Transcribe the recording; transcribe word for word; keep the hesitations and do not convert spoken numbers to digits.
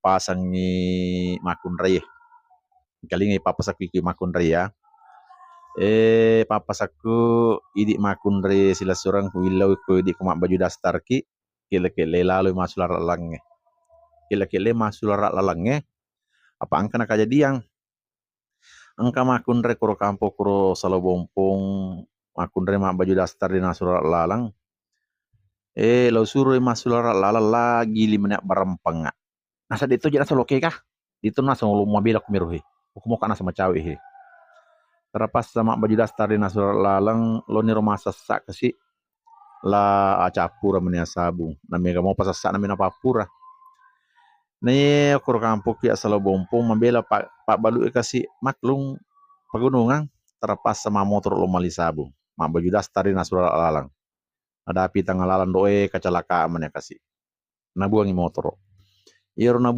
ipappasangngi makkunraie. Engkalinga ipappasakku iki makkunrai ya. Eh, pappasakku idi makkunrai silessureng kuillau ko idi ko mabbaju dastarki, kele-kele laloi massulara lalengnge. Kele-kele massulara lalengnge, apa engka nakajadiang. Engka makkunrai kuro kampong kuro Salo Bompong, makkunrai mabbaju dastar de nassulara laleng. Eh, lao suroi massulara laleng lagi limenea barempengnga. Nasa de to je nasa lokeka. Ditu nasa lo mabela kumiro he. Kumoka nasa macawe he. Terpaksa mabbaju dastar de nassulara laleng, loniro masessa kasi la acappura meni sabung. Namega mopa sessa namena pappura. Naiya kuro kampokki Salo Bompong mabela pa-, pabbalu kasi maklung pegunungang, terpaksa mamotoro lo mali sabung. Mabbaju dastar de nassulara laleng. Nadapi tengah laleng doe kecelakaan meni kasi. Nabuangi motoro. Iyaro nabuang